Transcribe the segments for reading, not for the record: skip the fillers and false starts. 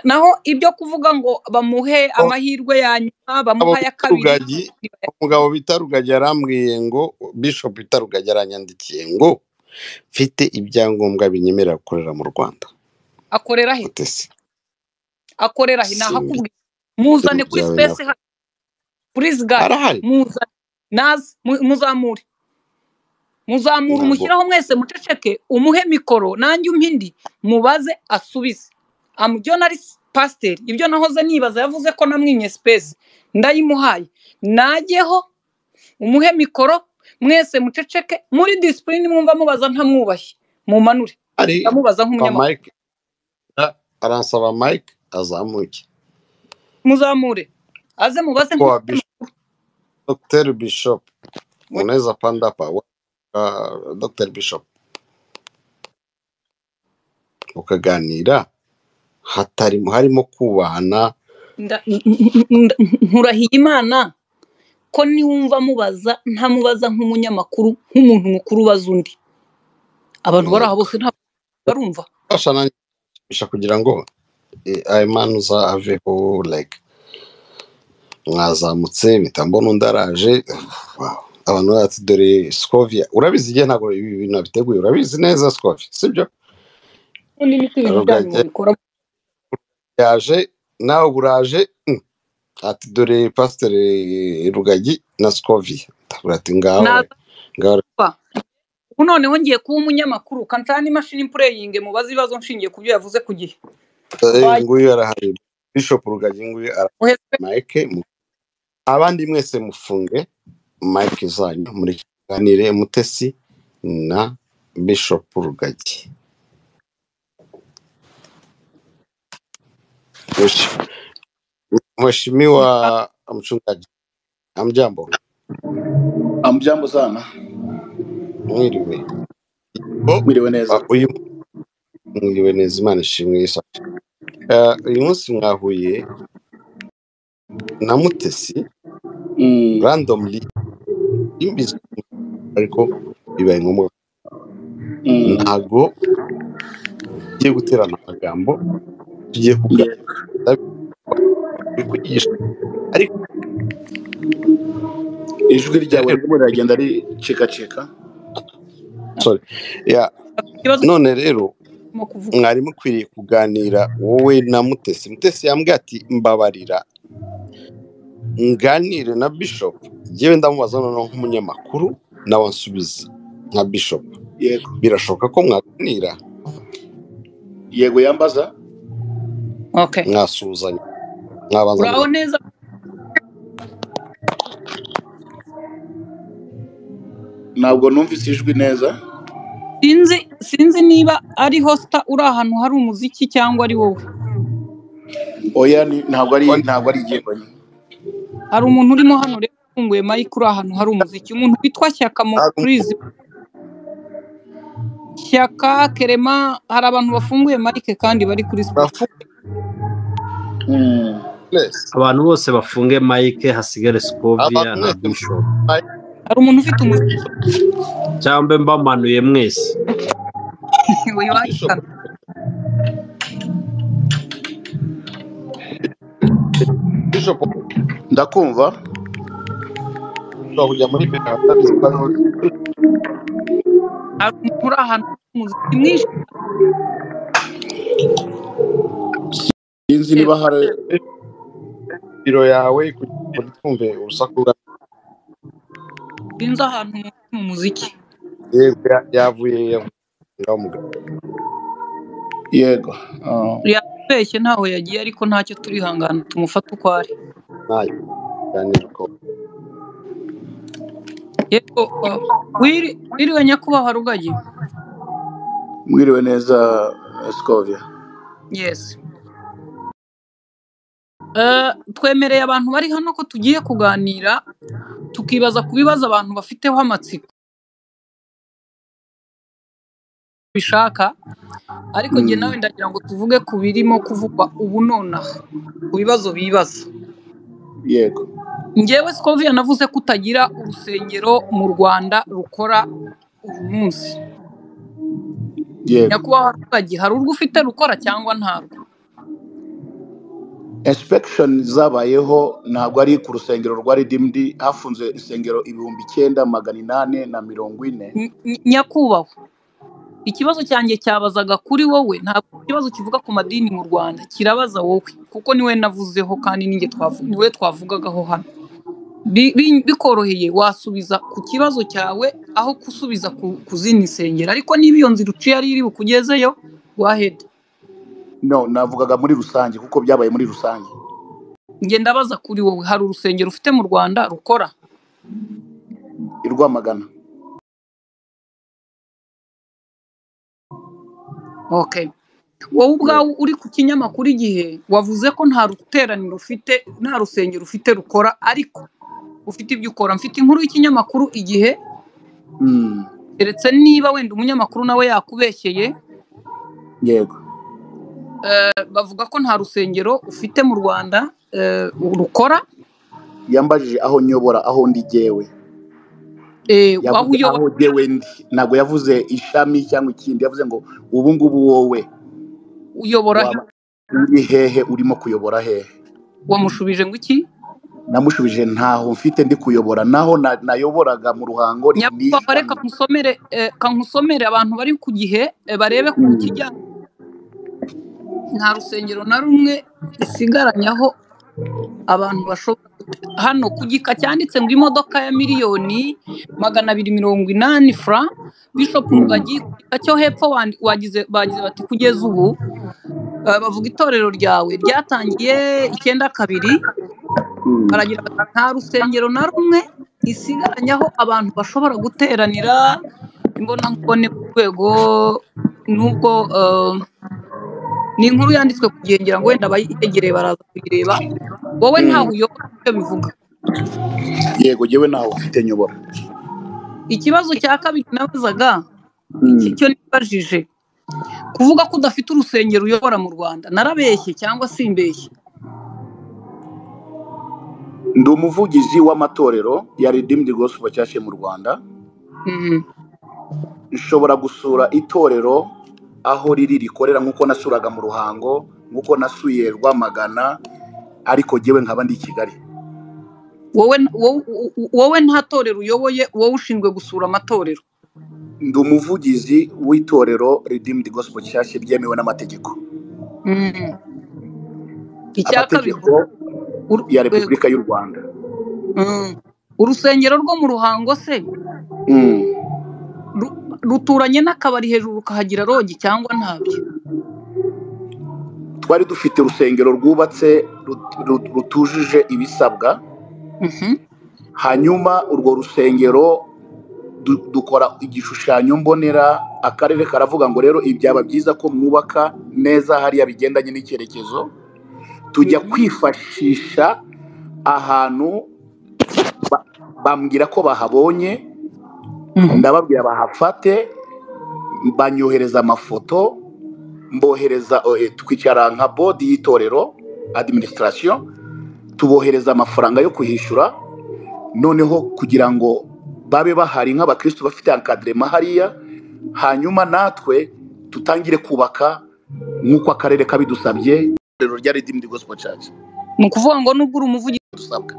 Naho ibyo kuvuga ngo bamuhe amahirwe ya nyuma, bamuhe aya kabiri. Umugabo bita Rugagi yarambwiye ngo, Bishop bita Rugagi yaranyandikiye ngo mfite ibyangombwa binyemerera gukorera mu Rwanda. Akorera he? Akorera he? Nahakubwiye. Muzane kuri space hano. Please guys, muzane. Naze muzamure. Muzamure umushyiraho mwese muceceke, umuhe mikoro nanjye umpindi mubaze asubize. Am journalist pastor, ibyo nahoze nibaza yavuze ko namwimye space ndayimuhaye, najyeho umuhe mikoro mwese muceceke muri discipline, mwumva mubaza ntamwubashye mumanure, ndamubaza nk'umunyamakuru. Aransaba Mike azamuke, muzamure aze mubaze nk'umunyamakuru. Dr Bishop unaweza panda pa Dr Bishop ukaganira hatarimo harimo kubahana. Nkurahiye Imana ko niwumva mubaza ntamubaza nk'umunyamakuru, nk'umuntu mukuru ubaza undi. Abantu bari aho bose ntabwo barumva. Kugira ngo ayo manuza aveho, like mwazamutse mpita mbona undi araje. Abantu bati dore Scovia, urabizi igihe ntabwo ibi bintu nabiteguye, urabizi neza Scovia, sibyo? Yaje nawe uraje ati dore Pastor Rugagi na Scovia, ati ngaho ngaho. Noneho ngiye kuba umunyamakuru kancana imashini pureyinge mubaze ibibazo nshingiye ku byo yavuze ku gihe. Nguyu arahari Bishop Rugagi, nguyu arahari Mike, abandi mwese mufunge Mike zanyu muri kiganire Mutesi na Bishop Rugagi. Mheshimiwa mchungaji, amjambo. Amjambo sana. Mwiriwe. Mwiriwe neza. Uyu mwiriwe neza, Imana ishimwe Yesu. Uyu munsi mwahuye na Mutesi randomly, imbizi ariko bibaye ngombwa. Ntago tugiye guterana amagambo, tugiye kuganira kwigisha, ariko ijwi ryawe ririmo riragenda ricikacika. Sorry. Yeah. None rero mwari mukwiriye kuganira wowe na Mutesi. Mutesi yambwiye ati mbabarira nganire na Bishop, jewe ndamubaza noneho nk'umunyamakuru nawe ansubiza nka Bishop. Yego, birashoboka ko mwaganira? Yego, yambaza. Okay. Mwasuzanya mwabanza. Uraho neza. Ntabwo numvise ijwi neza. Sinzi niba ari hosta uri ahantu hari umuziki cyangwa ari wowe. Oya, ntabwo ari igego. Hari umuntu urimo hano rero ufunguye mic uri ahantu hari umuziki, umuntu witwa Shyaka mu please. Shyaka Kerema, hari abantu bafunguye mic kandi bari kuri speaker. Abantu bose bafunge mic hasigare Scovia na Bishop. Hari umuntu ufite umuziki cyangwa mbamanuye mwese. Bishop ndakumva. Kujya muri uri ahantu umuziki mwinshi. Sinzi niba hari biro yawe kugira ngo twumve urusaku. Sinzi ahantu mu muziki. Yego, yavuye ngaho mugabo. Yego. Yabeshye ntaho yagiye, ariko ntacyo turihangana tumufata uko ari. Nayo ganira uko. Yego, wiriwe nyakubahwa Rugagi. Mwiriwe neza Scovia. Yes. Twemereye abantu bari hano ko tugiye kuganira tukibaza ku bibazo abantu bafiteho amatsiko bishaka, ariko njye nawe ndagira ngo tuvuge ku birimo kuvugwa ubu nonaha, ku bibazo bibaza. Yego. Njyewe Scovia navuze ko utagira urusengero mu Rwanda rukora uyu munsi. Yego. Nyakubahwa Rugagi, hari urwo ufite rukora cyangwa ntarwo? Inspection zabayeho ntabwo ari ku rusengero rwa Redeemed, hafunze insengero 9840. Nyakubahwa, ikibazo cyanjye cyabazaga kuri wowe, ntabwo ikibazo kivuga ku madini mu Rwanda, kirabaza wowe kuko niwe navuzeho kandi ninjye niwe twavugagaho hano. Bikoroheye wasubiza ku kibazo cyawe aho gusubiza ku zindi nsengero, ariko niba iyo nzira uciye ari iri bukugezeyo, go ahead. No, navugaga muri rusange kuko byabaye muri rusange. Njye ndabaza kuri wowe, hari urusengero ufite mu Rwanda rukora? I Rwamagana. Okay. Wowe ubwawe uri ku kinyamakuru Igihe wavuze ko nta ruteraniro ufite, nta rusengero ufite rukora, ariko ufite ibyo ukora. Mfite inkuru y'ikinyamakuru Igihe, keretse niba wenda umunyamakuru nawe yakubeshyeye. Yego. Bavuga ko nta rusengero ufite mu Rwanda rukora. Yambajije aho nyobora, aho ndi jyewe. Aho uyobora. Aho jyewe ndi, ntabwo yavuze ishami cyangwa ikindi, yavuze ngo ubu ngubu wowe uyobora he? Uri hehe, urimo kuyobora hehe? Wamushubije ngo iki? Namushubije ntaho mfite ndi kuyobora, naho nayoboraga mu Ruhango. Nyakubahwa, reka nkusomere abantu bari ku Gihe barebe ku kijyanye. Nta rusengero na rumwe isigaranyaho abantu bashobora hano ku gika cyanditse ngo imodoka ya 280,000,000 francs. Bishop Rugagi ku gika cyo hepfo bagize bati kugeza ubu bavuga itorero ryawe ryatangiye 92, baragira bati nta rusengero na rumwe isigaranyaho abantu bashobora guteranira imbonankubone ku rwego, nubwo ni inkuru yanditswe kugira ngo wenda abayegereye baraza kuyireba. Wowe ntaho uyobora icyo bivuga. Yego, jyewe ntaho mfite nyobora. Ikibazo cya kabiri nabazaga, icyo nibajije, kuvuga ko udafite urusengero uyobora mu Rwanda, narabeshye cyangwa simbeshye? Ndi umuvugizi w'amatorero ya Redeemed Gospel Church mu Rwanda. Nshobora gusura itorero aho riri rikorera, nk'uko nasuraga mu Ruhango, nk'uko nasuye Rwamagana, ariko jyewe nkaba ndi i Kigali. Wowe nta torero uyoboye, wowe ushinzwe gusura amatorero. Ndi umuvugizi w'itorero Redeemed Gospel Church byemewe n'amategeko. Amategeko ya Repubulika y'u Rwanda. Urusengero rwo mu Ruhango se ruturanye n'akabari hejuru rukahagira rogi cyangwa ntabyo? Twari dufite urusengero rwubatse rutujuje ibisabwa. Hanyuma urwo rusengero dukora igishushanyo mbonera, akarere karavuga ngo rero ibyaba byiza ko mwubaka neza hariya bigendanye n'icyerekezo. Tujya kwifashisha ahantu bambwira ko bahabonye, ndababwira bahafate, banyohereza amafoto, mbohereza, twicara nka board y'itorero administration, tubohereza amafaranga yo kuhishyura, noneho kugira ngo babe bahari nk'abakristo bafite encadrement hariya, hanyuma natwe tutangire kubaka nk'uko akarere kabidusabye. Itorero rya Redeemed Gospel Church. Ni ukuvuga ngo nubwo uri umuvugizi dusabwa,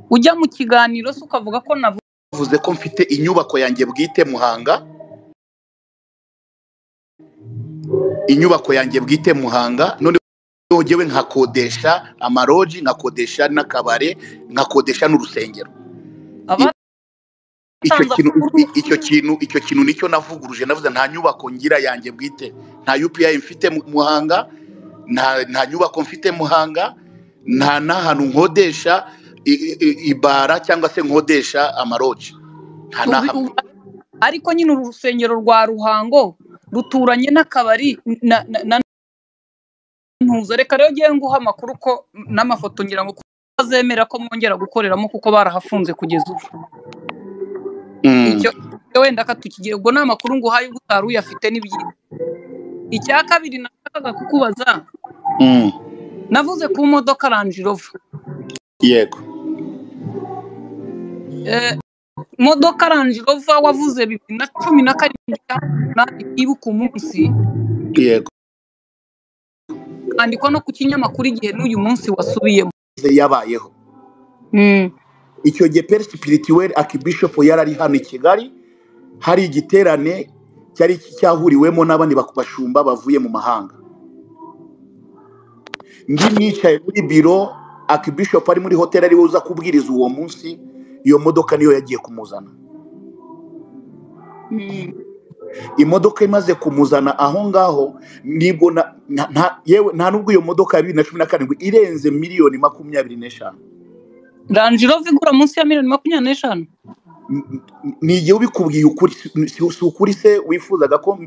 ujya mu kiganiro se ukavuga ko navuze ko mfite inyubako yanjye bwite Muhanga, inyubako yanjye bwite Muhanga, none jyewe nkakodesha amaroji, nkakodesha n'akabare, nkakodesha n'urusengero. Icyo kintu nicyo navuguruje, navuze nta nyubako ngira yanjye bwite, nta UPI mfite Muhanga, nta nyubako mfite Muhanga, nta n'ahantu nkodesha ibara cyangwa se nkodesha amaroji, nta n'ahantu. Ariko nyine urusengero rwa Ruhango ruturanye n'akabari na ntuza. Reka rero ngiye nguha amakuru ko n'amafoto ngira ngo bazemera ko mwongera gukoreramo kuko barahafunze kugeza ubu. Icyo wenda katukigira ubwo ni amakuru nguhaye ubwo utari uyafite n'ibyiza. Icya kabiri nashakaga kukubaza, navuze ku modoka Range Rover. Yego. Modoka Range Rover wavuze 2017 ibuka umunsi. Yego. Bikandikwa no ku kinyamakuru Igihe n'uyu munsi wasubiyemo. Yabayeho. Icyo gihe père spirituel archbishop yari ari hano i Kigali, hari igiterane cyari cyahuriwemo n'abandi bashumba bavuye mu mahanga. Ndi mwicaye muri biro, archbishop ari muri hoteli ari we uza kubwiriza uwo munsi, iyo modoka niyo yagiye kumuzana. Imodoka imaze kumuzana aho ngaho nibwo yewe nta nubwo iyo modoka ya 2017 irenze miliyoni 25. Range Rover igura munsi ya miliyoni 25? Ni igihe ubikubwiye ukuri, si ukuri se wifuzaga ko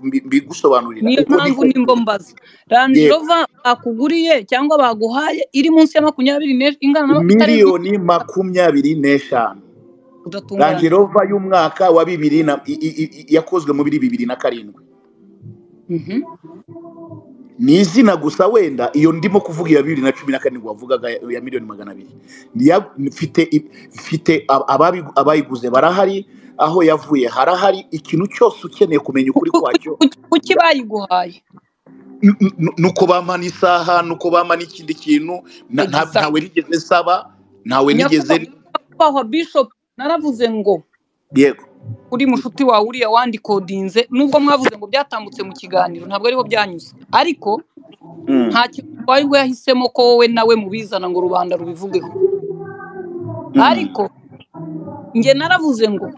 mbigusobanurira? Niyo Uko mpamvu niko nimbo mbaza. Range Yego. Rover bakuguriye cyangwa baguhaye iri munsi ya 20 ingana na itarenze miliyoni 25. Udatungurana. Range Rover y'umwaka wa bibiri na yakozwe muri 2007. Ni izina gusa wenda iyo ndimo kuvuga iya 2017 wavugaga ya miliyoni 200. Mfite abayiguze barahari, aho yavuye harahari, ikintu cyose ukeneye kumenya ukuri kwacyo. Kuki bayiguhaye? Nuko bampa n'isaha, nuko bampa n'ikindi kintu, ntawe nigeze nsaba, ntawe nigeze. Nyakubahwa Bishop, naravuze ngo Yego. uri mushuti wawe uriya wandikodinze, nubwo mwavuze ngo byatambutse mu kiganiro ntabwo ariho byanyuze, ariko nta kintu wari yahisemo ko wowe nawe mubizana ngo rubanda rubivugeho. Ariko njye naravuze ngo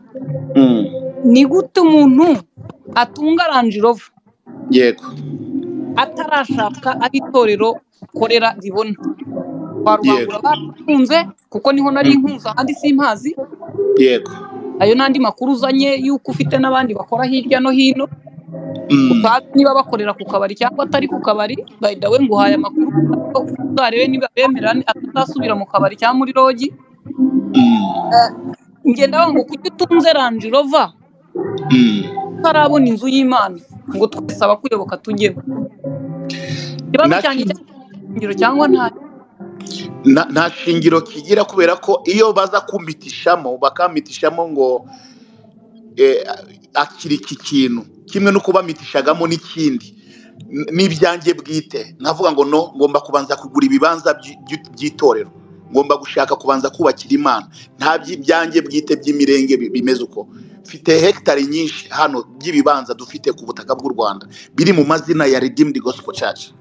ni gute umuntu atunga Range Rover Yego. atarashaka aho itorero korera ribona? Kwa Rubangura barakunze kuko niho nari nkuza, ahandi simpazi. Yego. Ayo n'andi makuru uzanye yuko ufite n'abandi bakora hirya no hino, utazi niba bakorera ku kabari cyangwa atari ku kabari. By the way, nguhaye amakuru uzarebe niba bemera atazasubira mu kabari cyangwa muri rogi. Njye ndavuga ngo kuki utunze Range Rover utarabona inzu y'Imana ngo twese abakuyoboka tujyemo? Ikibazo cyanjye cyangwa cyangwa nta Nta shingiro kigira, kubera ko iyo baza kumbitishamo bakampitishamo ngo akiri iki kintu kimwe no kubamitishagamo n'ikindi n'ibyanjye bwite, nkavuga ngo no, ngomba kubanza kugura ibibanza by'itorero, ngomba gushaka kubanza kubakira Imana, nta by'ibyanjye bwite by'imirenge bimeze uko. Mfite hegitari nyinshi hano by'ibibanza dufite ku butaka bw'u Rwanda biri mu mazina ya Redeemed Gospel Church.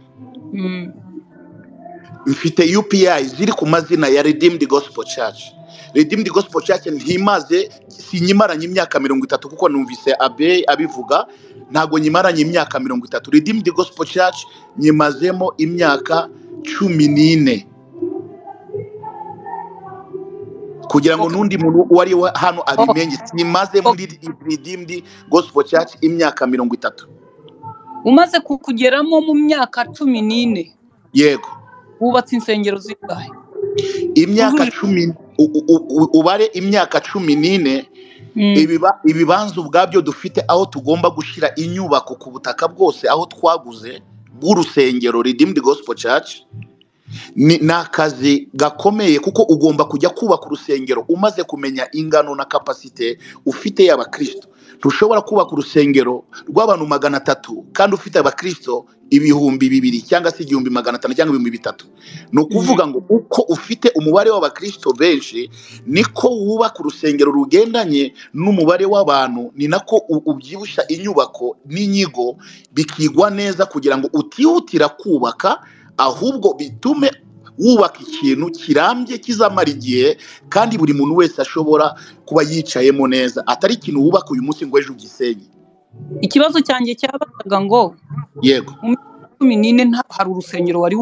Mfite UPI ziri ku mazina ya Redeemed Gospel Church. Redeemed Gospel Church ntimaze, sinyimaranye imyaka 30, kuko numvise Abe abivuga, ntago nyimaranye imyaka 30. Redeemed Gospel Church nyimazemo imyaka 14, kugira ngo n'undi muntu wari hano abimenye, sinyimaze muri Redeemed Gospel Church imyaka 30. Umaze kukugeramo mu myaka 14. Yego. Wubatse insengero zingahe? Imyaka 10, ubare imyaka 14, ibibanza ubwabyo dufite aho tugomba gushyira inyubako ku butaka bwose aho twaguze bw'urusengero Redeemed Gospel Church, ni akazi gakomeye, kuko ugomba kujya kubaka urusengero umaze kumenya ingano na kapasite ufite y'abakristo. Ntushobora kubaka urusengero rw'abantu 300 kandi ufite abakristo 2000 cyangwa se 1500 cyangwa 3000. Ni ukuvuga ngo uko ufite umubare w'abakristo benshi niko wubaka urusengero rugendanye n'umubare w'abantu, ni nako ubyibushya inyubako n'inyigo bikigwa neza kugira ngo utihutira kubaka, ahubwo bitume wubaka ikintu kirambye kizamara igihe kandi buri muntu wese ashobora kuba yicayemo neza, atari ikintu wubaka uyu munsi ngo ejo ugisenye. Ikibazo cyanjye cyabazaga ngo Yego. mu 14 hari urusengero wari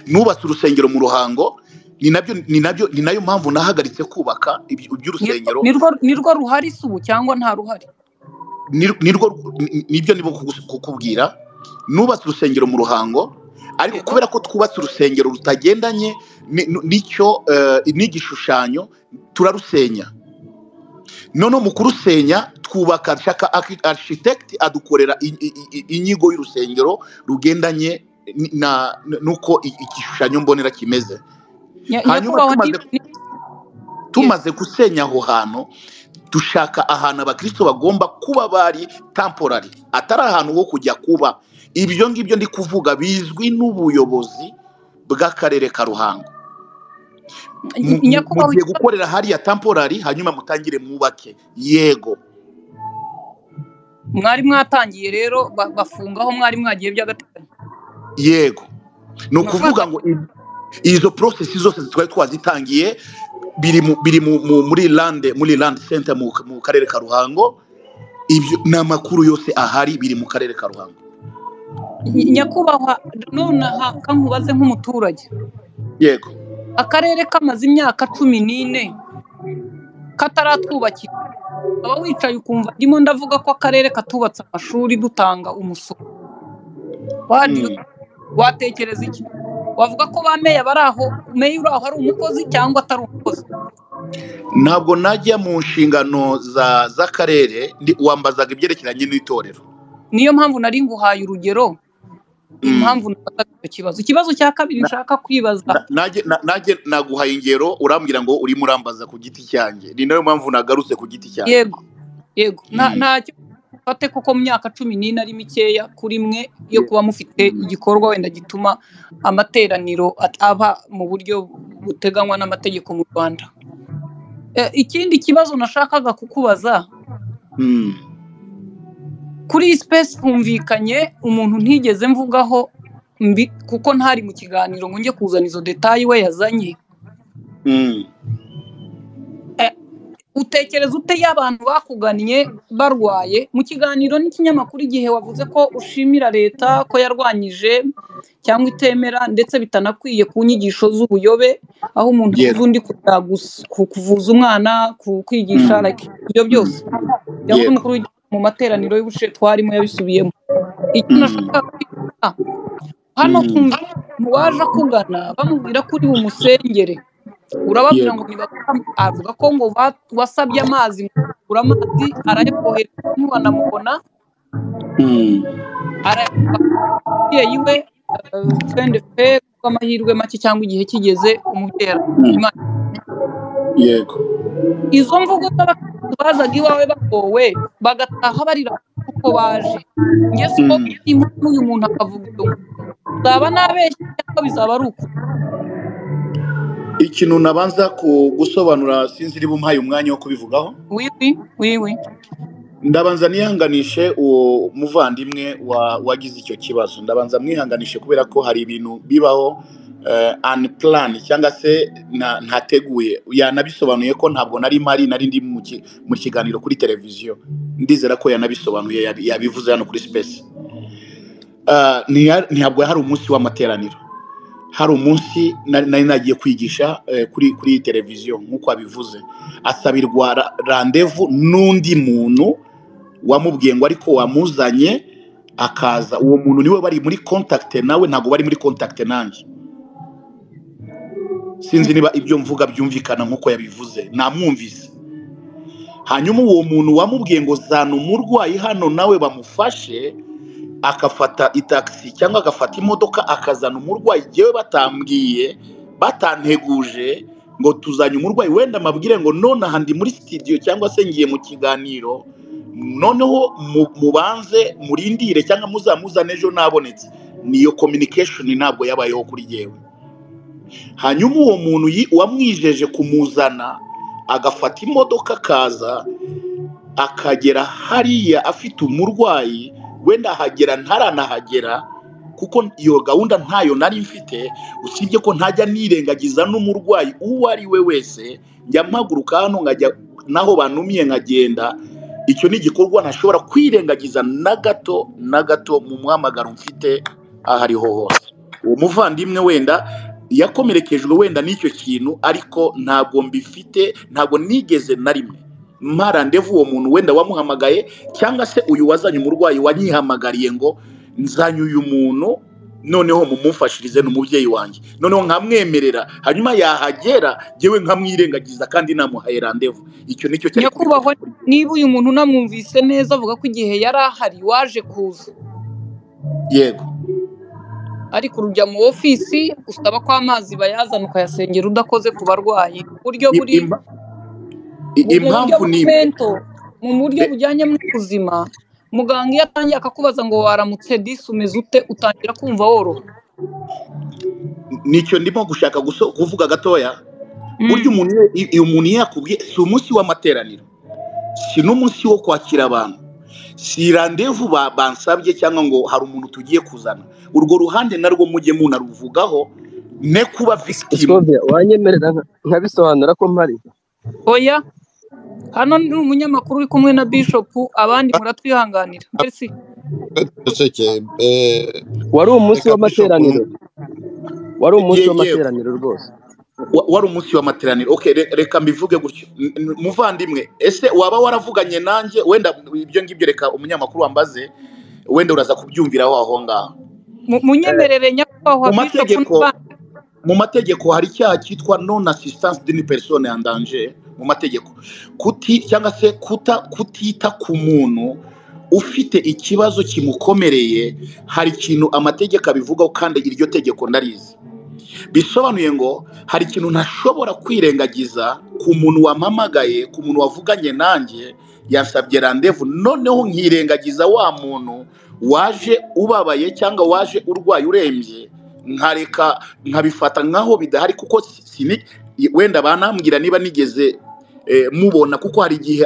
nubatse urusengero mu Ruhango, ni nayo mpamvu nahagaritse kubaka iby'urusengero. Nirwo ruhari se ubu cyangwa nta ruhari? Nibyo nibo kukubwira. Nubatse urusengero mu Ruhango, ariko kubera ko twubatse urusengero rutagendanye n'icyo n'igishushanyo, turarusenya. None mu kurusenya twubaka shaka architect adukorera inyigo y'urusengero rugendanye nuko igishushanyo mbonera kimeze. Hanyuma tumaze gusenya aho hantu, dushaka ahantu abakristo bagomba kuba bari temporary, atari ahantu ho kujya kuba. Ibyo ngibyo ndi kuvuga bizwi n'ubuyobozi bw'akarere ka Ruhango. Nyakubahwa, Mugiye gukorera hariya temporary, hanyuma mutangire mwubake. Yego. Mwari mwatangiye rero bafungaho mwari mwagiye by'agateganyo. Yego, ni ukuvuga ngo izo process zose twari twazitangiye, biri muri land center mu karere ka Ruhango. Ibyo ni amakuru yose ahari, biri mu karere ka Ruhango. Nyakubahwa, nonaha kankubaze nk'umuturage. Yego. Akarere kamaze imyaka 14 kataratwubakira, ukaba wicaye ukumva ndimo ndavuga ko akarere katubatse amashuri dutanga umusoro, watekereza iki? Wavuga ko ba meya bari aho, meya uri aho ari umukozi cyangwa atari umukozi? Ntabwo najya mu nshingano z'akarere, wambazaga ibyerekeranye n'itorero. Niyo mpamvu nari nguhaye urugero, impamvu nabazaga icyo kibazo. Ikibazo cya kabiri nshaka kwibaza, Najye naguhaye ingero, urambwira ngo urimo urambaza ku giti cyanjye, ni nayo mpamvu nagarutse ku giti cyanjye. Yego, yego, ntacyo mfate kuko mu myaka 14 ari mikeya kuri mwe yo kuba mufite igikorwa wenda gituma amateraniro aba mu buryo buteganywa n'amategeko mu Rwanda. Ikindi kibazo nashakaga kukubaza, kuri iyi space humvikanye umuntu ntigeze mvugaho mbi, kuko ntari mu kiganiro ngo njye kuzana izo details we yazanye. Utekereza ute iyo abantu bakugannye barwaye? Mu kiganiro n'ikinyamakuru Igihe wavuze ko ushimira leta ko yarwanyije cyangwa itemera ndetse bitanakwiye ku nyigisho z'ubuyobe, aho umuntu abuza undi kujya kuvuza umwana, kwigisha, like ibyo byose. Yavuze umukuru w'igihugu mu materaniro y'ubushize twarimo yabisubiyemo. Icyo nashaka kwibaza hano, twumva umuntu waje akugana bamubwira ko uri bumusengere, urababwira ngo avuga ko ngo wasabye amazi, ugura amazi arayakohereza ntiwanamubona, umubyeyi we twende fe amahirwe make cyangwa igihe kigeze umubyeyi Imana. Izo mvugo z'abakristo bazaga iwawe bagowe bagataha barira kuko baje, njye siko uyu muntu akavuga ibyo nzaba nabeshye cyangwa bizaba ari uko. Ikintu nabanza gusobanura, sinzi niba umpaye umwanya wo kubivugaho. Oui, oui, oui. Ndabanza nihanganishe uwo muvandimwe wagize icyo kibazo, ndabanza mwihanganishe kubera ko hari ibintu bibaho unplanned cyangwa se ntateguye. Yanabisobanuye ko ntabwo nari mpari, nari ndi mu kiganiro kuri televiziyo. Ndizera ko yanabisobanuye, yabivuze hano kuri space. Ntabwo hari umunsi w'amateraniro, hari umunsi nari nagiye kwigisha kuri televiziyo nk'uko abivuze, asabirwa rendez-vous n'undi muntu wamubwiye ngo ariko wamuzanye akaza. Uwo muntu niwe bari muri contact nawe, ntabwo bari muri contact nanjye. Sinzi niba ibyo mvuga byumvikana nk'uko yabivuze, namwumvise. Hanyuma uwo muntu wamubwiye ngo zana umurwayi hano nawe bamufashe, akafata itagisi cyangwa agafata imodoka akazana umurwayi, yewe batambwiye, batanteguje ngo tuzanye umurwayi, wenda amabwire ngo nonaha ndi muri studio cyangwa se ngiye mu kiganiro, noneho mubanze murindire cyangwa muzamuzane ejo nabonetse. Niyo communication ntabwo yabayeho kuri yewe. Hanyuma uwo muntu wamwijeje kumuzana agafata imodoka akaza akagera hariya afite umurwayi, wenda ahagera ntaranahagera kuko iyo gahunda ntayo nari mfite, usibye ko ntajya nirengagiza n'umurwayi uwo ari we wese, njya mpaguruka hano nkajya naho bantumiye nkagenda. Icyo ni igikorwa ntashobora kwirengagiza na gato na gato mu muhamagaro mfite aho ariho hose. Uwo muvandimwe wenda yakomerekejwe wenda n'icyo kintu, ariko ntabwo mbifite, ntabwo nigeze na rimwe mpa rendez-vous uwo muntu wenda wamuhamagaye, cyangwa se uyu wazanye umurwayi wanyihamagariye ngo nzanye uyu muntu noneho mumumfashirize, ni umubyeyi wanjye, noneho nkamwemerera, hanyuma yahagera njyewe nkamwirengagiza kandi namuhaye rendez-vous. Icyo nicyo cyari Nyakubahwa, niba uyu muntu namwumvise neza avuga ko igihe yari ahari waje kuza. Yego. Ariko urujya mu ofisi usaba ko amazi bayazana ukayasengera udakoze ku barwayi, buryo buri Impamvu ni mu buryo bujyanye n'ubuzima. Muganga iyo atangiye akakubaza ngo waramutse disi umeze ute, utangira kumva woroha. Nicyo ndimo gushaka kuvuga gatoya. Burya Mm. umuntu iyo umuntu yakubwiye, si umunsi w'amateraniro, si n'umunsi wo kwakira abantu, si randevu bansabye cyangwa ngo hari umuntu tugiye kuzana. Urwo ruhande narwo mujye munaruvugaho, ne kuba victim. Scovia, wanyemerera nkabisobanura ko mpari? Oya, hano ni umunyamakuru uri kumwe na bishop, abandi muratwihanganira. Merci. Ceceke, Wari umunsi reka bishop w'amateraniro, wari umunsi Yego, w'amateraniro rwose. wari umunsi w'amateraniro. Okay, reka mbivuge gutyo. Muvandimwe, ese waba waravuganye nanjye? Wenda ibyo ngibyo reka umunyamakuru wambaze, wenda uraza kubyumviraho aho ngaho. Munyemerere nyakubahwa Mu bishop mategeko, n'abandi. mu mategeko hari icyaha cyitwa non assistance d'une personne en danger. Mu mategeko, kuti cyangwa se kutita ku muntu ufite ikibazo kimukomereye, hari ikintu amategeko abivugaho, kandi iryo tegeko ndarizi. Bisobanuye ngo hari ikintu ntashobora kwirengagiza ku muntu wampamagaye, ku muntu wavuganye nanjye yansabye randevu, noneho nkirengagiza wa muntu waje ubabaye cyangwa waje urwaye urembye, nkareka nkabifata nkaho bidahari, kuko wenda banambwira niba nigeze mubona, kuko hari igihe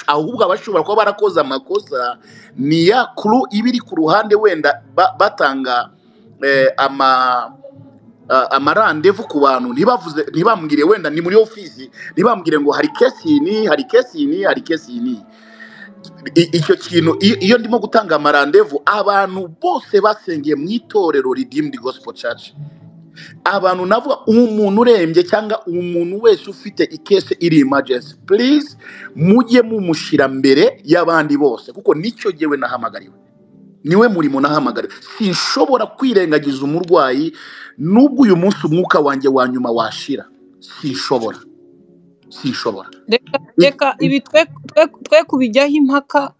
ahubwo abashobora kuba barakoze amakosa ni ya kuru iba iri ku ruhande, wenda batanga amarandevu ku bantu, ntibavuze, ntibambwire wenda ni muri ofisi, ntibambwire ngo hari kesi iyi n'iyi, hari kesi iyi n'iyi, hari kesi iyi n'iyi. Icyo kintu iyo ndimo gutanga amarandevu, abantu bose basengeye mu itorero Redeemed Gospel Church, abantu navuga umuntu urembye cyangwa umuntu wese ufite ikese iri emergency, please mujye mumushyira mbere y'abandi bose, kuko nicyo jyewe nahamagariwe, niwe murimo nahamagariwe. Sinshobora kwirengagiza umurwayi nubwo uyu munsi umwuka wanjye wa nyuma washira, sinshobora. Reka ibi twe kubijyaho impaka.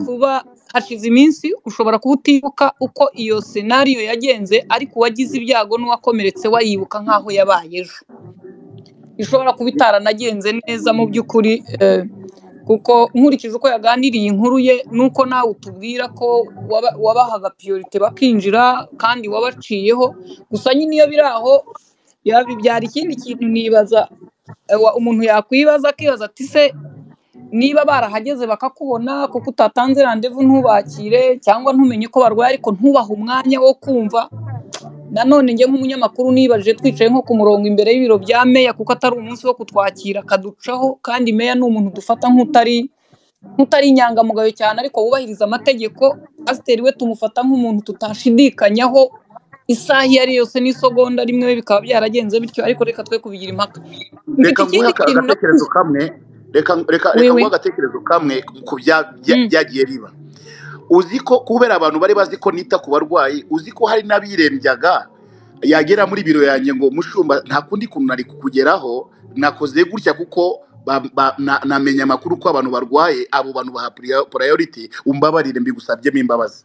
Kuba hashize iminsi ushobora kuba utibuka uko iyo senariyo yagenze, ariko uwagize ibyago n'uwakomeretse wayibuka nk'aho yabaye ejo. Ishobora kuba itaranagenze neza mu by'ukuri, kuko nkurikije uko yaganiriye inkuru ye, nuko nawe utubwira ko wabahaga priorite bakinjira kandi wabaciyeho. Gusa nyine iyo biri aho yabibyara ikindi kintu nibaza, umuntu yakwibaza akibaza ati se niba barahageze bakakubona kuko utatanze randevu ntubakire, cyangwa ntumenye ko barwaye ariko ntubahe umwanya wo kumva. Nanone njye nk'umunyamakuru nibaje twicaye nko ku murongo imbere y'ibiro bya meya, kuko atari umunsi wo kutwakira akaducaho, kandi meya ni umuntu dufata nk'utari inyangamugayo cyane ariko wubahiriza amategeko. Pasiteri we tumufata nk'umuntu tutashidikanyaho isaha iyo ari yose n'isegonda rimwe, bikaba byaragenze bityo, ariko reka twe kubigira impaka. Mfite Reka nguhe ikindi kintu agatekerezo nakuze. kamwe, reka Wewe. nguhe agatekerezo kamwe ku byagiye biba. Uzi ko kubera abantu bari bazi ko nita ku barwayi, uzi ko hari n'abirembyaga yagera muri biro yanjye ngo mushumba nta kundi kuntu nari kukugeraho, nakoze gutya kuko namenya amakuru ko abantu barwaye, abo bantu baha priority, umbabarire mbigusabyemo imbabazi.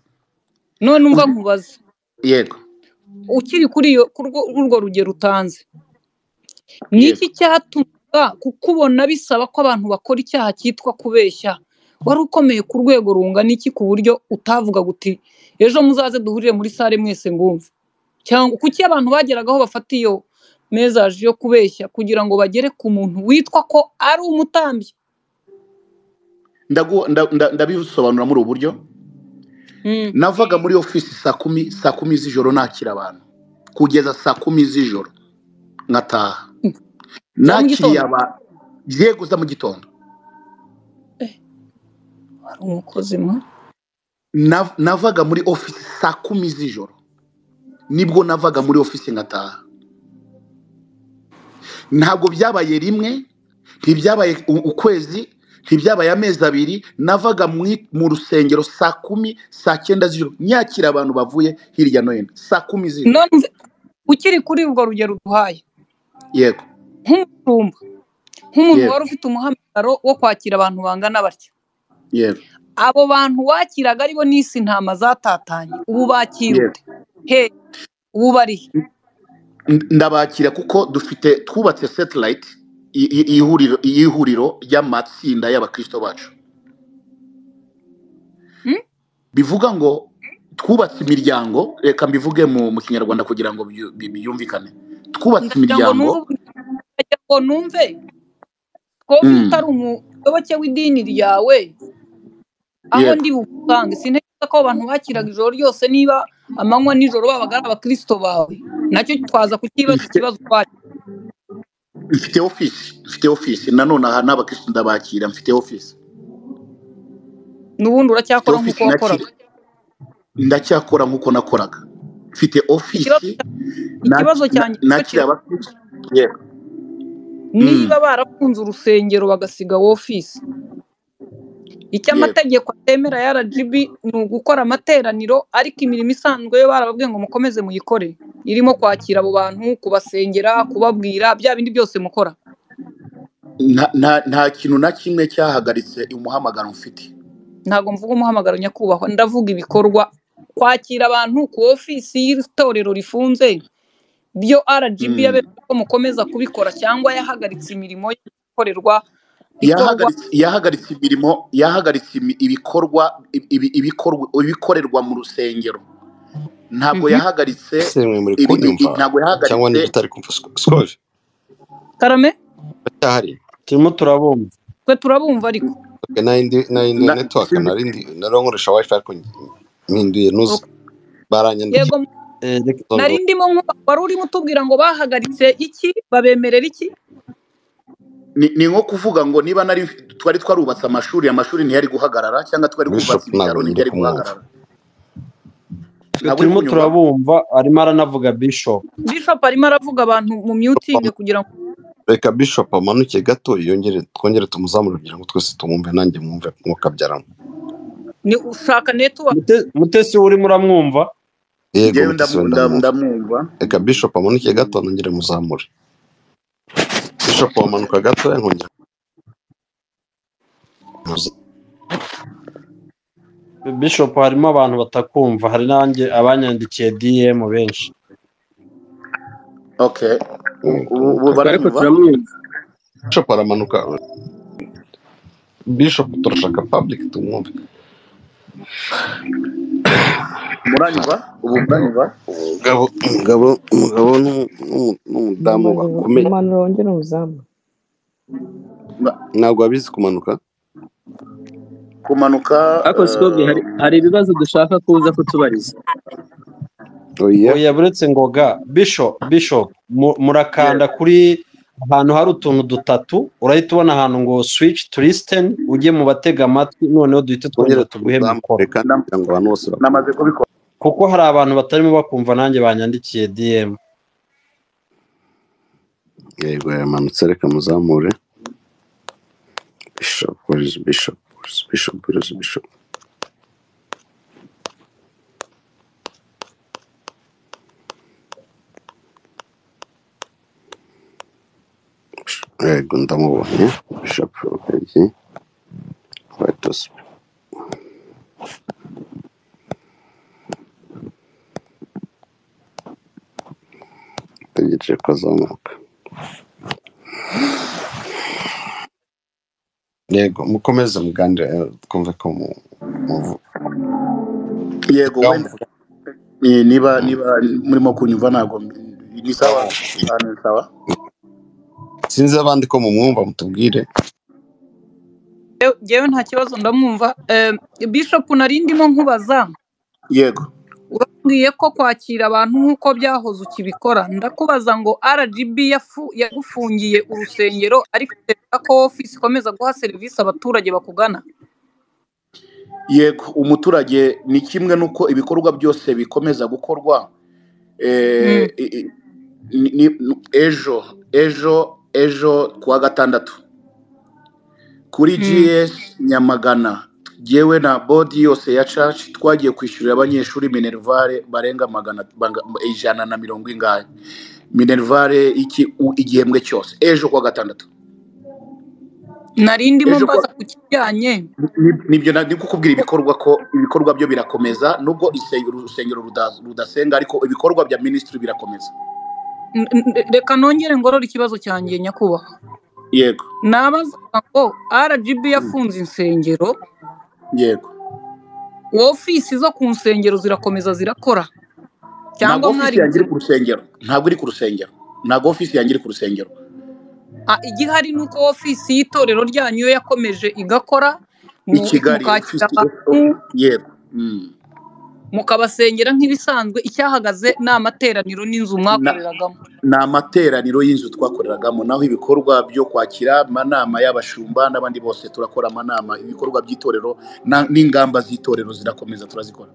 None umva nkubaze. Yego. Ukiri kuri iyo kurwo rugero utanze, ni Yego. iki cyatumaga kukubona bisaba ko abantu bakora icyaha cyitwa kubeshya? Wari ukomeye ku rwego rungana iki ku buryo utavuga guti ejo muzaze duhurire muri sale mwese ngumve? Cyangwa kuki abantu bageragaho bafata iyo message yo kubeshya kugira ngo bagere ku muntu witwa ko ari umutambyi? Ndabisobanura muri ubu buryo. Navaga muri ofisi saa kumi z'ijoro nakira abantu kugeza saa 10 z'ijoro ngataha. Nakiriye yego za mu gitondo. Ari umukozi mwe. Navaga muri ofisi saa 10 z'ijoro, nibwo navaga muri ofisi ngataha. Ntabwo byabaye rimwe, ntibyabaye ukwezi, ntibyabaye amezi abiri. Navaga mu rusengero saa 10, saa 9 z'ijoro nyakira abantu bavuye hirya no hino saa 10 z'ijoro. None ukiri kuri ubwo rugero uduhaye, Yego. nk'umushumba, nk'umuntu wari ufite umuhamagaro wo kwakira abantu bangana batya, Yego. abo bantu wakiraga aribo n'isi intama zatatanye, ubu bakira ute? He, ubu bari he? Ndabakira kuko dufite twubatse satellite ihuriro ry'amatsinda y'abakristo bacu. Bivuga ngo twubatse imiryango, reka mbivuge mu Kinyarwanda kugira ngo byumvikane. Twubatse Ndagira ngo imiryango. Ndagira ngo numve ko utari umuyoboke w'idini ryawe, aho Yego. ndi bugusange. Sintekereza ko abantu bakiraga ijoro ryose, niba amanywa nijoro babaga ari abakristo bawe, nacyo twaza kukibaza ikibazo kwacyo. Mfite office nanone aha n'abakristo ndabakira, mfite office. N'ubundi Mfite uracyakora office nk'uko wakoraga? Ndacyakora nk'uko nakoraga. Mfite office Ikibazo cyanjye nakira abakristo. Yego. Niba barafunze urusengero bagasiga office, icyo amategeko atemera ya RGB ni ugukora amateraniro, ariko imirimo isanzwe yo barababwiye ngo mukomeze muyikore, irimo kwakira abo bantu, kubasengera, kubabwira bya bindi byose mukora. Nta kintu na kimwe cyahagaritse umuhamagaro mfite. Ntabwo mvuga umuhamagaro nyakubahwa, ndavuga ibikorwa. Kwakira abantu ku ofisi y'itorero rifunze, byo RGB yabemereye ko mukomeza kubikora, cyangwa yahagaritse imirimo ikorerwa Yahagaritse imirimo, yahagaritse ibikorwa ibikorerwa mu rusengero. Ntabwo yahagaritse Se mwe muri kunyumva ntabwo cyangwa yahagaritse niba utari kumva Sikovi? Karame? Aracyahari? Turimo turabumva. Twe turabumva ariko. Okay, nayindi network narindi naronkoresha wifi ariko mpinduye nuzi baranyandikiye. Yego, nari ndimo nkuba wari urimo utubwira ngo bahagaritse iki, babemerera iki? Ni nko kuvuga ngo niba nari twari twarubatse amashuri, amashuri ntiyari guhagarara, cyangwa twari Bishop kubatse ibitaro ntabwo ndi ntiyari kumwumva. guhagarara. Twe Ntabwo uri turimo kunyumva? turabumva, arimo aranavuga Bishop. Bishop arimo aravuga abantu mu muting kugira ngo Reka Bishop amanuke gato yongere twongere tumuzamure kugira ngo twese tumwumve, nanjye mwumve mwokabyaramo. Ni ushaka network. Mutesi urimo uramwumva? Yego, Njyewe Mutesi we ndamwumva. ndamwumva. Reka Bishop amanuke gato nongere muzamure. Bishop wamanuka gato nkongera. Bishop harimo abantu batakumva, hari nanjye abanyandikiye DM benshi. Okay. Ubu Ariko baranyumva? turamwumva. Bishop aramanuka. Bishop turashaka public tumwumve. Muranyumva? Ubu muranyumva? Umugabo n'umudamu bakomeye. Umanura wongere umuzamu. Ntabwo abizi kumanuka. Kumanuka, Ariko Sikovi, hari ibibazo dushaka kuza kutubariza. Oya. Oya, buretse ngoga Bishop murakanda kuri ahantu hari utuntu dutatu, urahita ubona ahantu ngo switch to listen, ujye mu batega amatwi, noneho duhite twongera tuguhe mikoro. Reka kugira ngo abantu bose bakumve. Namaze kubikora. Kuko hari abantu batarimo bakumva, nanjye banyandikiye DM. Yego, yamanutse, reka muzamure. Bishop, where is Bishop? Where is Bishop? Where is Bishop? Yego, ndamubonye. Bishop Rugagi. White House. Tegereje ko azamuka. Yego, mukomeze muganire, twumve ko muvuga. Yego, wenda niba murimo kunyumva ntabwo ni sawa, ni sawa. Sinzi abandi ko mumwumva, mutubwire. Jewe nta kibazo ndamwumva. Bishop nari ndimo nkubaza. Yego. Urambwiye ko kwakira abantu nk'uko byahoze ukibikora. Ndakubaza ngo RGB yagufungiye urusengero, ariko ko office ikomeza guha serivisi abaturage bakugana. Yego, umuturage ni kimwe nuko ibikorwa byose bikomeza gukorwa. Ejo kuwa gatandatu kuri GS Nyamagana, jewe na body yose ya church twagiye kwishyurira abanyeshuri minervare barenga 150 ingahe minervare iki igihembwe cyose ejo kuwa gatandatu. Nari ndimo mbaza ku kijyanye nibyo ndi kukubwira ibikorwa ko ibikorwa byo birakomeza nubwo urusengero rudasenga, ariko ibikorwa bya ministry birakomeza. Reka nongere ngorore ikibazo cyanjye nyakubahwa. Yego. Nabaza ngo RGB yafunze insengero. Yego. Ofisi zo ku nsengero zirakomeza zirakora Ntabwo cyangwa ofisi mwari yanjye iri ku rusengero, ntabwo iri ku rusengero, ntabwo ofisi yanjye iri ku rusengero. Igihari ni uko ofisi y'itorero ryanyu yo yakomeje igakora, I Kigali mukakira ofisi abantu, yego. Mukabasengera nk'ibisanzwe. Icyahagaze ni amateraniro n'inzu mwakoreragamo. Ni amateraniro y'inzu twakoreragamo, naho ibikorwa byo kwakira amanama y'abashumba n'abandi bose turakora amanama, ibikorwa by'itorero n'ingamba z'itorero zirakomeza turazikora.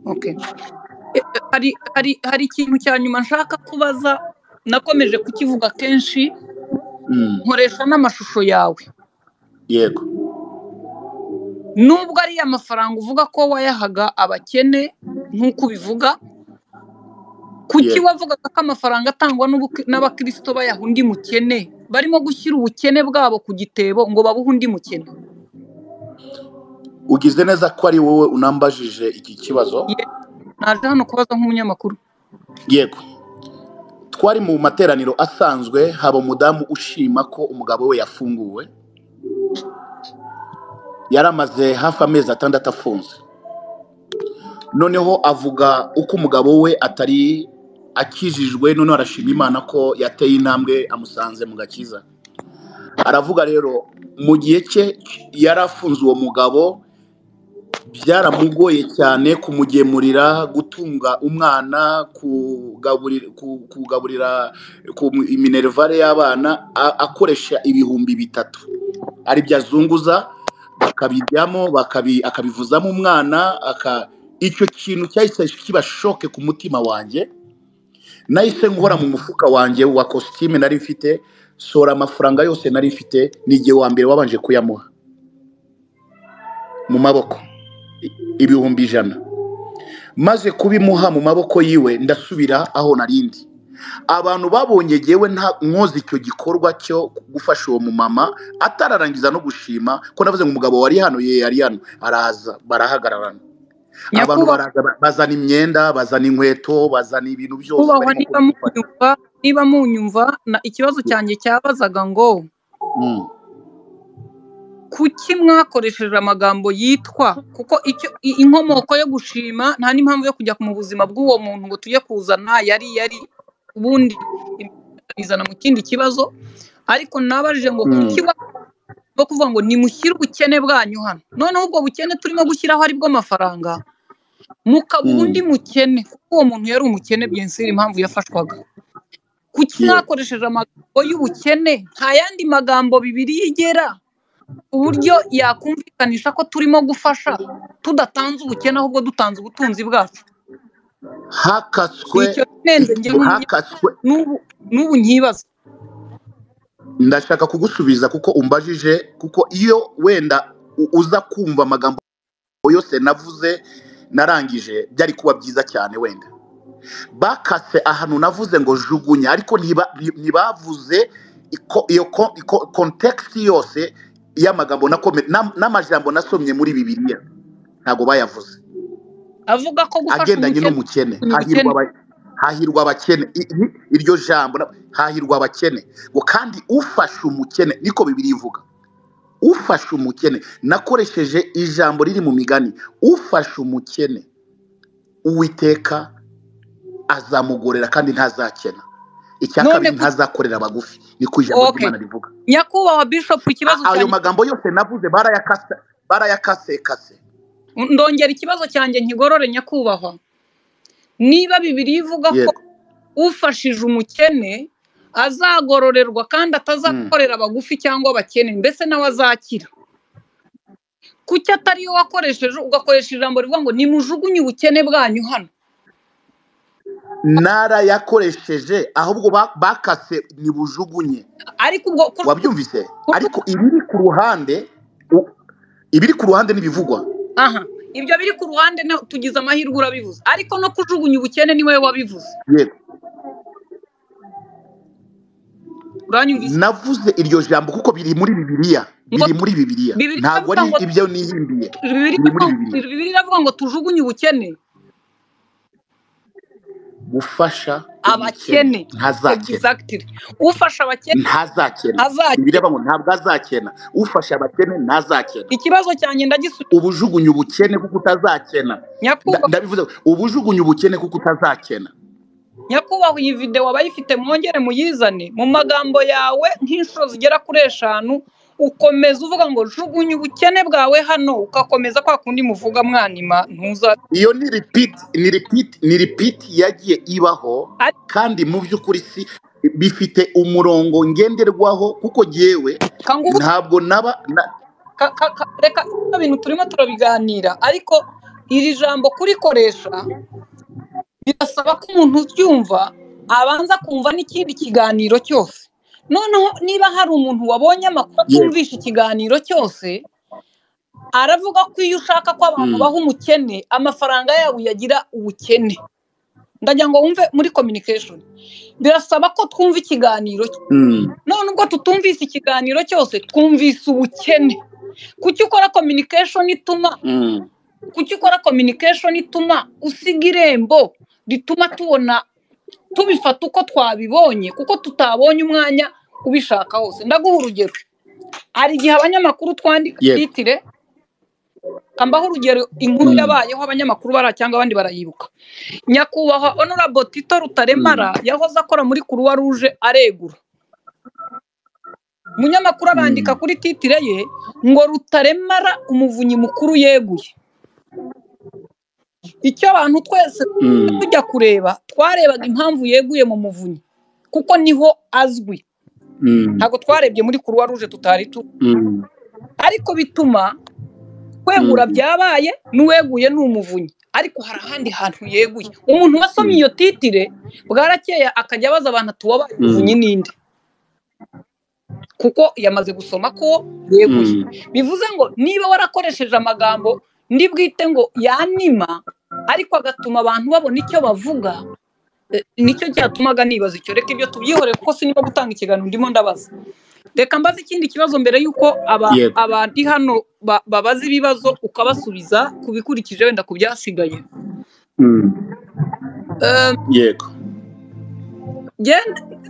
Okay. Hari ikintu cya nyuma nshaka kubaza, nakomeje kukivuga kenshi, nkoresha n'amashusho yawe. Yego. Nubwo ari amafaranga uvuga ko wayahaga abakene nk'uko ubivuga, kuki wavugaga ko amafaranga atangwa n'abakristo bayaha undi mukene, barimo gushyira ubukene bwabo ku gitebo ngo babuhe undi mukene? Ugize neza ko ari wowe unambajije iki kibazo. Naje hano kubaza nk'umunyamakuru. Yego. Twari mu materaniro asanzwe, haba umudamu ushima ko umugabo we yafunguwe, yaramaze hafi amezi 6 afunze. Noneho avuga uko umugabo we atari akijijwe, noneho arashima Imana ko yateye intambwe amusanze mu gakiza. Aravuga rero mu gihe cye yarafunze uwo mugabo, byaramugoye cyane kumugemurira, gutunga umwana, kugaburira iminervare y'abana, akoresha 3000 ari byo azunguza, bakabijyamo, akabivuzamo umwana. Icyo kintu cyahise kiba shoke ku mutima wanjye. Nahise nkora mu mufuka wanjye wa costume nari mfite, sora amafaranga yose nari mfite, n'igihe wa mbere wabanje kuyamuha mu maboko 100,000. Maze kubimuha mu maboko yiwe, ndasubira aho narindi. Abantu babonye jewe nta nkoze icyo gikorwa cyo gufasha uwo mumama atararangiza no gushima, ko navuze ngo umugabo wari hano, ye yari hano, araza barahagararana. Abantu baraza bazana imyenda, bazana inkweto, bazana ibintu byose. Niba munyumva, ikibazo cyanjye cyabazaga ngo kuki mwakoresheje amagambo yitwa, kuko icyo inkomoko yo gushima nta n'impamvu yo kujya mu buzima bw'uwo muntu ngo tujye kuzana yari ubundi bizana mu kindi kibazo. Ariko nabajije ngo kuki bwo kuvuga ngo nimushyire ubukene bwanyu hano, noneho ubwo bukene turimo gushyiraho ari bwo mafaranga, mukabuha undi mukene, kuko uwo muntu yari umukene bien sûr impamvu yafashwaga. Kuki mwakoresheje amagambo y'ubukene, nta yandi magambo bibiri yigera uburyo yakumvikanisha ko turimo gufasha tudatanze ubukene ahubwo dutanze ubutunzi bwacu? Hakaswe n'ubu nkibaza. Ndashaka kugusubiza kuko umbajije, kuko iyo wenda uza kumva amagambo yose navuze narangije byari kuba byiza cyane. Wenda bakase ahantu navuze ngo jugunya, ariko ntibavuze iyo context yose y'amagambo n'amajambo nasomye muri Bibiliya, ntago bayavuze. Avuga ko gufasha agendanye n'umukene, hahirwa abakene, iryo jambo hahirwa abakene, ngo kandi ufasha umukene, niko Bibiliya ivuga, ufasha umukene. Nakoresheje ijambo riri mu migani, ufasha umukene Uwiteka azamugorera kandi ntazakena. Icya kabiri, ntazakorera abagufi, niko ijambo ry'Imana rivuga. Nyakubahwa Bishop, ikibazo cyanjye, ayo magambo yose navuze barayakase. Ndongera ikibazo cyanjye nkigorore nyakubahwa. Niba Bibiliya ivuga ko ufashije umukene azagororerwa kandi atazakorera abagufi cyangwa abakene, mbese nawe azakira, kuki atari yo wakoresheje ugakoresha ijambo rivuga ngo nimujugunye ubukene bwanyu hano? Narayakoresheje, ahubwo bakase nibujugunye. Ariko ubwo wabyumvise, ariko ibiri ku ruhande, ibiri ku ruhande nibivugwa. Aha, ibyo biri ku ruhande tugize amahirwe urabivuze, ariko no kujugunya ubukene ni wowe wabivuze. Yego. Navuze iryo jambo kuko biri muri Bibiliya, biri muri Bibiliya, ntabwo ari ibyo nihimbiye. Bibiliya iravuga ngo tujugunye ubukene. Gufasha Umukene Abakene. ntazakena. Exactly, ufasha abakene ntazakena. Ntazakena. Bibiliya ngo ntabwo azakena. Ufasha abakene ntazakena. Ikibazo cyanjye ndagisubiza. Ubujugunya ubukene kuko utazakena. Nyakubahwa, Ndabivuze, ubujugunya ubukene kuko utazakena. Nyakubahwa, iyi videwo abayifite mwongere muyizane. Mu magambo yawe nk'inshuro zigera kuri 5 ukomeza uvuga ngo jugunya ubukene bwawe hano, ugakomeza kwa kundi muvuga mwanima ntuza. Iyo ni repeat, ni repeat, ni repeat yagiye ibaho, kandi mu by'ukuri si bifite umurongo ngenderwaho, kuko jyewe Kanguhu, ntabwo naba reka bino bintu turimo turabiganira, ariko iri jambo kurikoresha birasaba ko umuntu uryumva abanza kumva n'ikindi kiganiro cyose. Noneho niba hari umuntu wabonye amakuru atumvisha ikiganiro cyose, aravuga ko iyo ushaka ko abantu baha umukene amafaranga yabo uyagira ubukene. Ndagira ngo wumve muri communication birasaba ko twumva ikiganiro. None ubwo tutumvise ikiganiro cyose, twumvise ubukene. Kuki ukora communication ituma kuki ukora communication ituma usiga irembo rituma tubona tubifata uko twabibonye, kuko tutabonye umwanya ubishaka hose? Ndaguha urugero, hari igihe abanyamakuru twandika titire, kambaho urugero inkuru yabayeho abanyamakuru bara cyangwa abandi barayibuka. Nyakubahwa Honorable Tito Rutaremara yahoze akora muri Croix Rouge aregura. Umunyamakuru arandika kuri titire ye ngo Rutaremara umuvunyi mukuru yeguye. Icyo abantu twese tujya kureba, twarebaga impamvu yeguye mu muvunyi, kuko niho azwi. Ntabwo twarebye muri Croix Rouge tutari tu, ariko bituma kwegura byabaye, n'uweguye ni umuvunyi, ariko hari ahandi hantu yeguye. Umuntu wasomye iyo titire bwarakeye akajya abaza abantu ati uwabaye umuvunyi ninde, kuko yamaze gusoma ko yeguye. Bivuze ngo niba warakoresheje amagambo ndi bwite ngo yanima, ariko agatuma abantu babona icyo bavuga, nicyo cyatumaga nibaza icyo. Reka ibyo tubyihorere kuko sinimo gutanga ikiganiro, ndimo ndabaza. Reka mbaze ikindi kibazo mbere y'uko abandi hano babaza ibibazo ukabasubiza kubikurikije wenda ku byasigaye. Yego.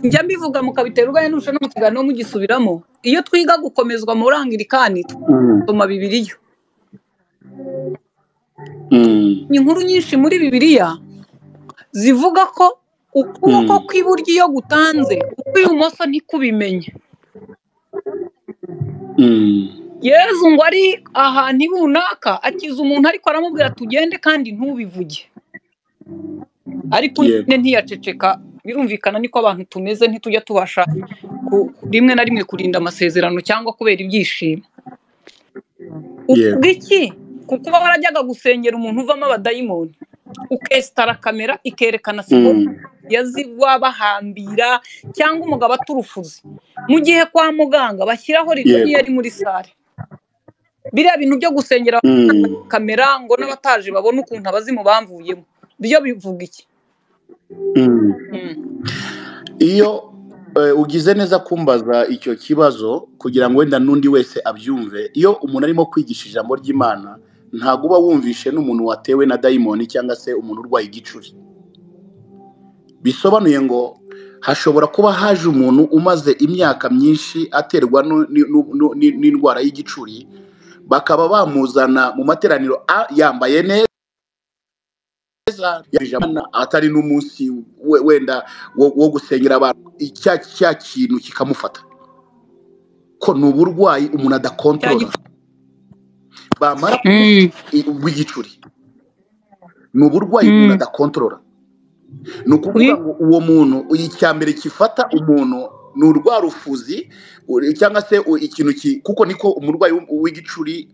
Njya mbivuga mukabitera urwenya n'urusha no mu kiganiro mugisubiramo. Iyo twiga gukomezwa muri Anglikani dusoma Bibiliya. Inkuru nyinshi muri Bibiliya zivuga ko ukuboko kw'iburyo iyo gutanze, ukw'ibumoso ntikubimenye. Yezu ngo ari ahantu runaka akiza umuntu, ariko aramubwira tugende kandi ntubivuge. Ariko ntiyaceceka. Birumvikana niko abantu tumeze, ntitujya tubasha rimwe na rimwe kurinda amasezerano cyangwa kubera ibyishimo. Uvuga iki kuko uba warajyaga gusengera umuntu uvamo abadayimoni, ukesitara kamera ikerekana siko yazigwa bahambira, cyangwa umugabo aturufuze, mu gihe kwa muganga bashyiraho rido niyo ari muri sare. Biriya bintu byo gusengera kamera ngo n'abataje babone ukuntu abazimu bamvuyemo, byo bivuga iki? Iyo ugize neza kumbaza icyo kibazo kugira ngo wenda n'undi wese abyumve. Iyo umuntu arimo kwigisha ijambo ry'Imana, ntabwo uba wumvishe n'umuntu watewe na dayimoni cyangwa se umuntu urwaye igicuri. Bisobanuye ngo hashobora kuba haje umuntu umaze imyaka myinshi aterwa n'indwara y'igicuri, bakaba bamuzana mu materaniro yambaye neza, atari n'umunsi wenda wo gusengera abantu, cya kintu kikamufata ko ni uburwayi umuntu adakontorora. Bamara bw'igicuri ni uburwayi umuntu adakontorora. Ni ukuvuga ngo uwo muntu icya mbere gifata umuntu ni urwarufuzi cyangwa se ikintu kuko niko umurwayi w'igicuri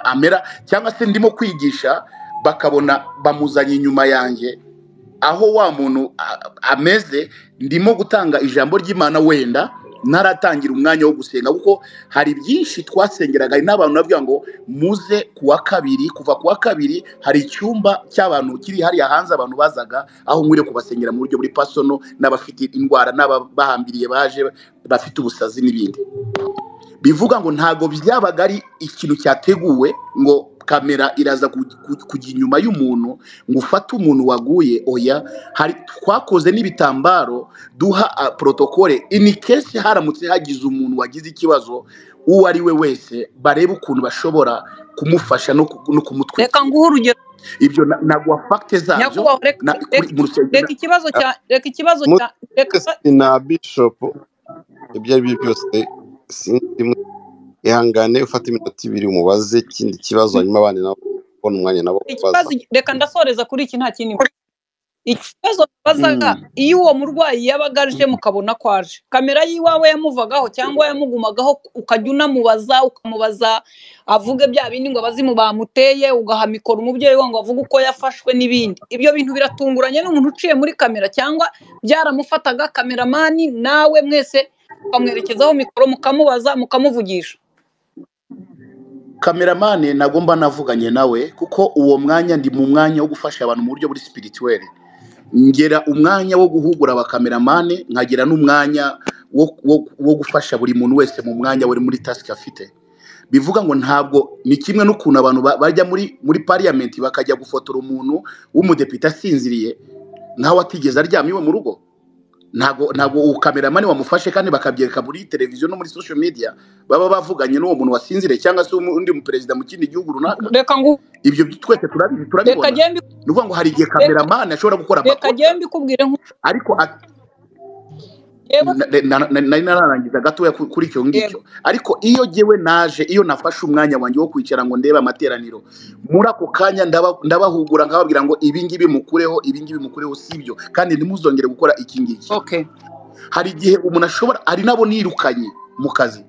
amera, cyangwa se ndimo kwigisha bakabona bamuzanye inyuma yanjye aho wa muntu ameze, ndimo gutanga ijambo ry'Imana wenda ntaratangira umwanya wo gusenga, kuko hari byinshi twasengeraga n'abantu bavuga ngo muze kuwa kabiri, kuva kuwa kabiri hari icyumba cy'abantu kiri hariya hanze, abantu bazaga aho nkwiriye kubasengera mu buryo buri personal, n'abafite indwara n'abahambiriye baje bafite ubusazi n'ibindi. Bivuga ngo ntago byabaga ari ikintu cyateguwe ngo Kamera iraza kujya inyuma y'umuntu ngo ufate umuntu waguye. Oya, hari twakoze n'ibitambaro duha protokole in case haramutse hagize umuntu wagize ikibazo uwo ari we wese, barebe ukuntu bashobora kumufasha no Reka kumutwikira. nguhe urugero. Ibyo naguha fagite zabyo. Nyakubahwa, Mu rusengero. Reka ikibazo cya, reka ikibazo cya, reka Mutesi na Bishop, ibyo ari byo byose sinzi, ihangane ufate iminota 2 umubaze ikindi kibazo, hanyuma abandi nabo kubona umwanya nabo kubaza. Ikibazo, reka ndasoreza kuri iki, nta kindi. Ikibazo bazaga, iyo uwo murwayi yabaga aje mukabona ko aje, kamera y'iwawe yamuvagaho cyangwa yamugumagaho, ukajya unamubaza, ukamubaza avuge bya bindi ngo abazimu bamuteye, ugaha mikoro umubyeyi we ngo avuge uko yafashwe n'ibindi. Ibyo bintu biratunguranye n'umuntu uciye muri kamera, cyangwa byaramufataga kameramani nawe mwese ukamwerekezaho mikoro mukamubaza mukamuvugisha? Kameramani ntabwo mba navuganye nawe, kuko uwo mwanya ndi mu mwanya wo gufasha abantu mu buryo buri spirituel. Ngera umwanya wo guhugura abakameramani, nkagira n'umwanya wo gufasha buri muntu wese mu mwanya uri muri task afite. Bivuga ngo ntabwo ni kimwe n'ukuntu abantu bajya muri parliament bakajya gufotora umuntu w'umudepite asinziriye nkaho atigeze aryama iwe mu rugo. Ntabwo ukameramani wamufashe kandi bakabyereka muri televiziyo no muri social media, baba bavuganye n'uwo muntu wasinziriye cyangwa se undi muperezida mu kindi gihugu runaka. Reka ngo Ibyo twese turabibona. Reka Ni ukuvuga ngo hari igihe kameramani ashobora gukora reka amakosa, mbikubwire ariko nari nararangiza gatoya kuri icyo ngicyo. Ariko iyo jyewe naje, iyo nafashe umwanya wanjye wo kwicara ngo ndebe amateraniro, muri ako kanya ndabahugura nkababwira ngo ibi ngibi mukureho, ibi ngibi mukureho, sibyo, kandi ntimuzongere gukora iki ngiki. Hari igihe umuntu ashobora, hari nabo nirukanye mu kazi,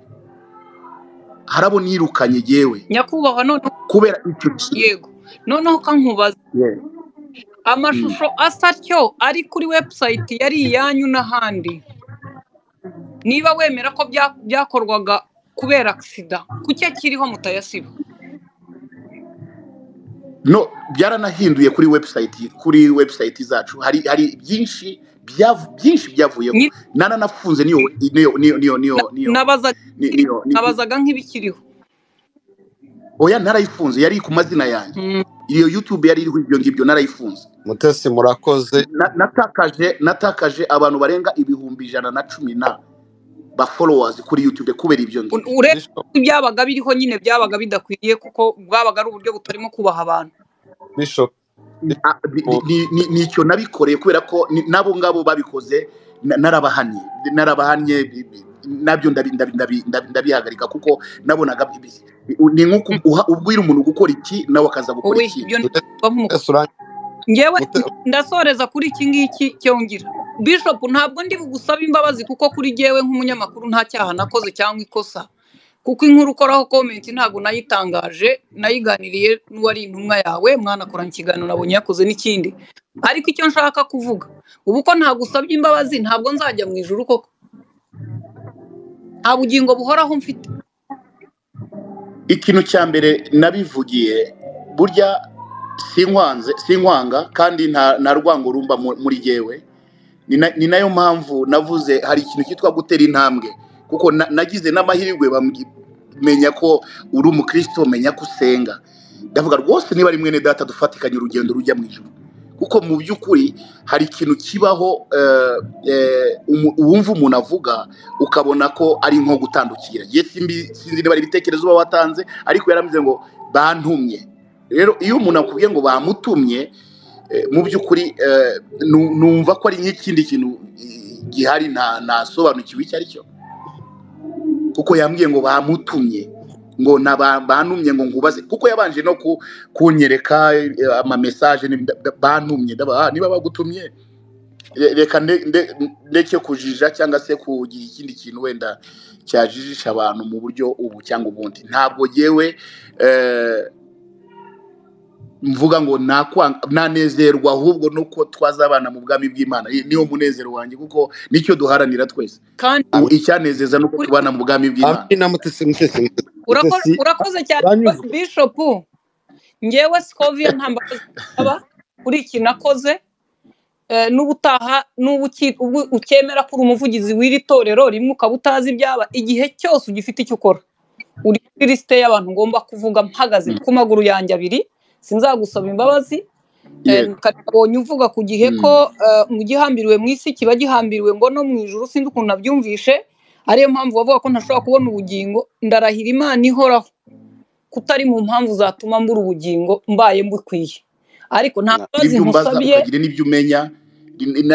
hari abo nirukanye jyewe Nyakubahwa, none kubera icyo kintu. Yego, noneho kankubaza, amashusho asa atyo ari kuri website yari iyanyu n'ahandi, niba wemera ko byakorwaga kubera aksida, kuki akiriho mutayasiba? No, byaranahinduye kuri website, kuri website zacu hari byinshi byinshi byavuyeho. Naranafunze niyo niyo niyo niyo niyo niyo niyo Nabazaga nk'ibikiriho. Oya, narayifunze, yari ku mazina yanjye. Iyo YouTube yari iriho ibyo ngibyo narayifunze. Mutesi, murakoze. Natakaje abantu barenga 110,000 na ba followers kuri YouTube kubera ibyo ngibyo. Uretse byabaga biriho nyine, byabaga bidakwiriye, kuko bwabaga ari uburyo butarimo kubaha abantu. Bishop, Nicyo nabikoreye kubera ko nabo ngabo babikoze narabahannye nabyo ndabihagarika, kuko nabonaga ni nko ubwira umuntu gukora iki nawe akaza gukora iki. Ngewe ndasoreza kuri iki ngiki cyongera. Bishop, ntabwo ndi bugusaba imbabazi, kuko kuri jyewe nk'umunyamakuru nta cyaha nakoze cyangwa ikosa, kuko inkuru ukoraho comment ntabwo nayitangaje, nayiganiriye n'uwari intumwa yawe, mwanakoranye ikiganiro nabonye yakoze n'ikindi. Ariko icyo nshaka kuvuga, ubu ko ntagusabye imbabazi ntabwo nzajya mu ijuru koko, nta bugingo buhoraho mfite. Ikintu cya mbere nabivugiye, burya sinkwanga kandi nta rwango rumba muri jyewe. Ni nayo mpamvu navuze hari ikintu cyitwa gutera intambwe, kuko nagize n'amahirwe bamenya ko uri umukristo, menya ko usenga. Ndavuga rwose niba ari mwene data dufatikanye urugendo rujya mu ijuru, kuko mu by'ukuri hari ikintu kibaho, wumva umuntu avuga ukabona ko ari nko gutandukira. Sinzi niba ari ibitekerezo uba watanze, ariko yarambwiye ngo bantumye. Rero iyo umuntu akubwiye ngo bamutumye, mu by'ukuri numva ko ari nk'ikindi kintu gihari ntasobanukiwe icyo ari cyo, kuko yambwiye ngo bamutumye, ngo bantumye ngo nkubaze, kuko yabanje no kunyereka ama message bantumye. Niba bagutumye reka ndeke kujija cyangwa se kugira ikindi kintu wenda cyajijisha abantu mu buryo ubu cyangwa ubundi. Ntabwo yewe mvuga ngo nanezerwa, ahubwo nuko twazabana mu bwami bw'Imana, niyo munezero wanjye, kuko nicyo duharanira twese. Kandi icyanezeza nuko tubana mu bwami bw'Imana. Amina. Mutesi, Mutesi, urakoze cyane Bishop. Ngewe Scovia nta mbabazi aba kuri iki nakoze, n'ubutaha ukemera kuri umuvugizi w'iri torero rimwe ukaba utazi ibyaba, igihe cyose ugifite icyo ukora Uri kuri lisite y'abantu ngomba kuvuga mpagaze ku maguru yanjye abiri, sinzagusaba imbabazi. Yego. Nabonye uvuga ku gihe ko mu gihambiriwe mu isi kiba gihambiriwe ngo no mu ijuru, sinzi ukuntu nabyumvishe, ariyo mpamvu bavuga ko ntashobora kubona ubugingo. Ndarahira Imana ihoraho kutari mu mpamvu zatuma mbura ubugingo mbaye mbukwiye, ariko nta mbabazi Ibyo umbaza nkusabye. ukagira n'ibyo umenya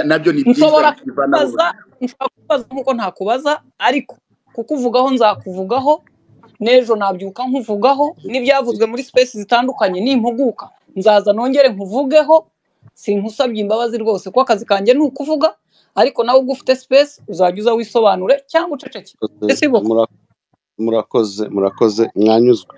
nabyo ni byiza, Nshobora bivanaho. kubaza, nshobora kubaza nkuko ntakubaza, ariko kukuvugaho nzakuvugaho n'ejo nabyuka nkuvugaho, n'ibyavuzwe muri space zitandukanye nimpuguka nzaza nongere nkuvugeho. Sinkusabye imbabazi rwose, kuko akazi kanjye ni ukuvuga, ariko nawe ubwo ufite space uzajya uza wisobanure cyangwa uceceke. Ese boko Murakoze, murakoze, mwanyuzwe.